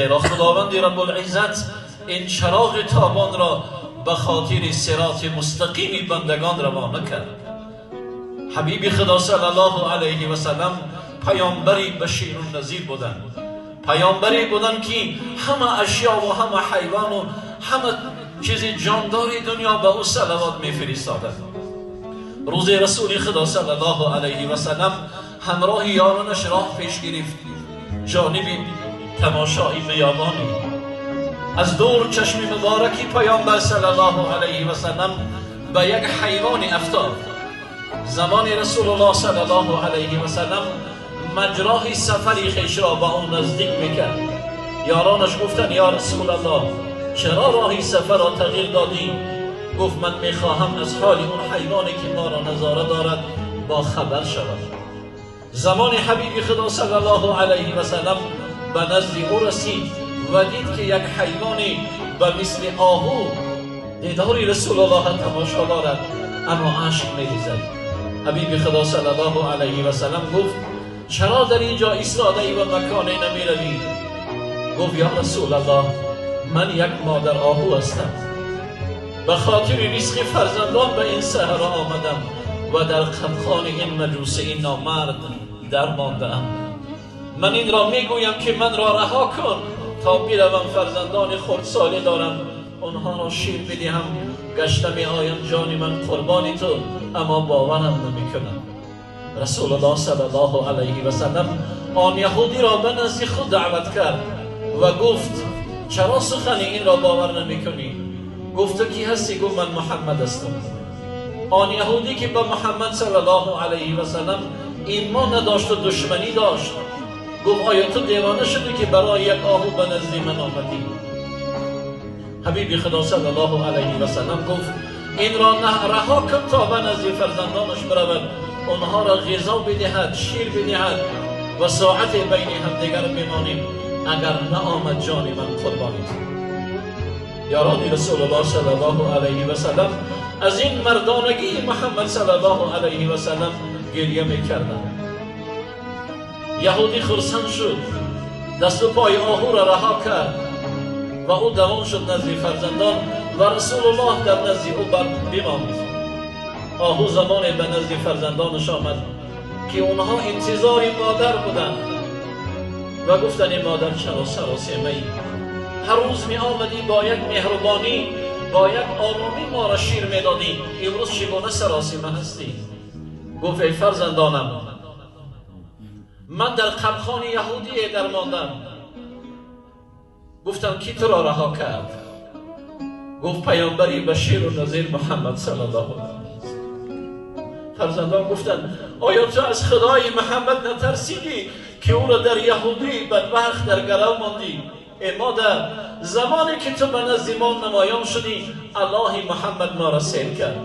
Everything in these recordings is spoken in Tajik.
Зеро Худованди Раббулиззат ин чароғи тобонро ба хотири сироти мустақими бандагон равона кард. Ҳабиби Худо саллаллоҳу алайҳи васаллам паёмбари баширу назир буданд. Паёмбаре буданд, ки ҳама ашё ва ҳама ҳайвону ҳама чизи ҷондори дунё ба ӯ салавот мефиристоданд. Рӯзе Расули Худо саллаллоҳу алайҳи васаллам ҳамроҳи ёронаш роҳ пеш гирифт ҷониби тамошои биёбонӣ. Аз дур чашми мубораки паёмбар саллаллоҳу алайҳи васаллам ба як ҳайвоне афтод. Замони Расулуллоҳ саллаллоҳу алайҳи васаллам маҷроҳи сафари хешро ба ӯ наздик мекард. Ёронаш гуфтанд: «Ё Расулаллоҳ, чаро роҳи сафарро тағйир додӣ?» Гуфт: «Ман мехоҳам аз ҳоли он ҳайвоне, ки моро назора дорад, бохабар шавам». Замони ҳабиби Худо саллаллоҳу алайҳи васаллам ба назди ӯ расид ва дид, ки як ҳайвоне ба мисли оҳу дидори Расулуллоҳ тамошо дорад, аммо ашк мерезад. Ҳабиби Худо саллаллоҳу алайҳи васаллам гуфт: «Чаро дар ин ҷо истодаӣ ва маконе намеравӣ?» Гуфт: «Ё Расулаллоҳ, ман як модар оҳу ҳастам, ба хотири ризқи фарзандон ба ин саҳро омадам ва дар қабқони ин маҷусии номард дармондаам. Ман инро мегӯям, ки манро раҳо кун, то биравам, фарзандони хурдсоле дорам, онҳоро шир бидиҳам, гашта меоям, ҷони ман қурбони ту, аммо боварам намекунам». Расулуллоҳ саллаллоҳу алайҳи васаллам он яҳудиро ба назди худ даъват кард ва гуфт: «Чаро сухани инро бовар намекунӣ?» Гуфт: «Ту кӣ ҳастӣ?» Гуфт: «Ман Муҳаммад ҳастам». Он яҳудӣ, ки ба Муҳаммад саллаллоҳу алайҳи васаллам имон надошт ва душманӣ дошт, гуфт: «Оё ту девона шудӣ, ки барои як оҳу ба назди ман омадӣ?» Ҳабиби Худо саллаллоҳу алайҳи васаллам гуфт: «Инро раҳо кун, то ба назди фарзандонаш биравад, онҳоро ғизо бидиҳад, шир бидиҳад ва соате байни ҳамдигар бимонем. Агар наомад, ҷони ман қурбони ту». Ёрони Расулуллоҳ саллаллоҳу алайҳи васаллам аз ин мардонагии Муҳаммад саллаллоҳу алайҳи васаллам гиря мекарданд. Яҳудӣ хурсанд шуд, дасту пои оҳуро раҳо кард ва ӯ давон шуд назди фарзандон ва Расулуллоҳ дар назди ӯ бимонд. Оҳу замоне ба назди фарзандонаш омад, ки онҳо интизори модар буданд ва гуфтанд: «Модар, чаро саросемаӣ? Ҳар рӯз меомадӣ, бо як меҳрубонӣ, бо як оромӣ моро шир медодӣ, имрӯз чӣ гуна саросима ҳастӣ?» Гуфт: «Эй фарзандонам, ман дар қабқони яҳудие дармондам». Гуфтам: «Кӣ туро раҳо кард?» Гуфт: «Паёмбари баширу назир Муҳаммад саллаллоҳу». Фарзандон гуфтанд: «Оё ту аз Худои Муҳаммад натарсидӣ, ки ӯро дар яҳудии бадбахт дар гарав мондӣ?» «Э модар, замоне ки ту ба назди мо намоён шудӣ, Аллоҳи Муҳаммад моро сер кард.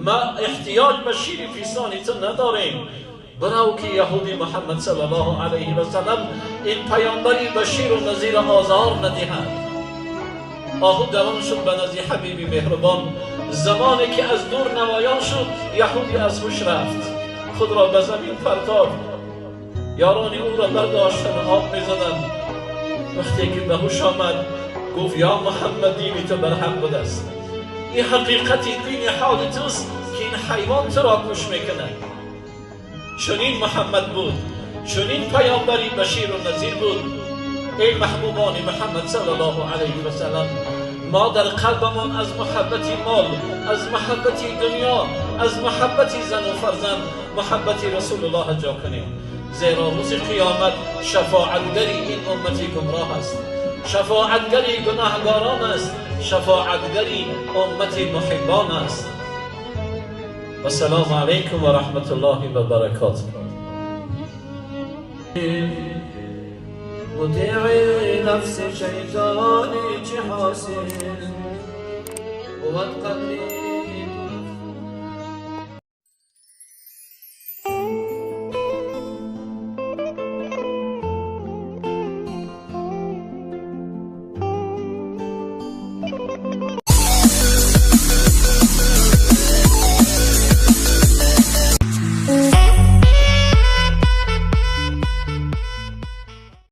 Ма эҳтиёҷ ба шири писони ту надорем. Бирав, ки яҳуди Муҳаммад саллаллоҳу алайҳи васаллам ин паёмбари баширу назира озор надиҳад». Оҳу давон шуд ба назди ҳабиби меҳрубон. Замоне ки аз дур намоён шуд, яҳудӣ аз ҳуш рафт, худро ба замин партофт. Ёрони ӯро бардоштанд, об мезаданд. Вақте ки ба ҳуш омад, гуфт: «Ё Муҳаммад, дини ту барҳақ будааст. Ин ҳақиқати дини ҳоли туст, ки ин ҳайвон туро гӯш мекунад». Чунин Муҳаммад буд, чунин паёмбари баширу назир буд. Эй маҳбубони Муҳаммад саллаллоҳу алайҳи васаллам, мо дар қалбамон аз муҳаббати мол, аз муҳаббати дунё, аз муҳаббати зану фарзанд муҳаббати Расулуллоҳ ҷо кунем, зеро рӯзи қиёмат шафоатгари ин уммати гумроҳ аст, шафоатгари гунаҳгорон аст, шафоатгари уммати муҳиббон аст. Вассалому алайкум ва раҳматуллоҳи ва баракотуҳ. مطیع نفس شیطانی چه حاصل بود قدری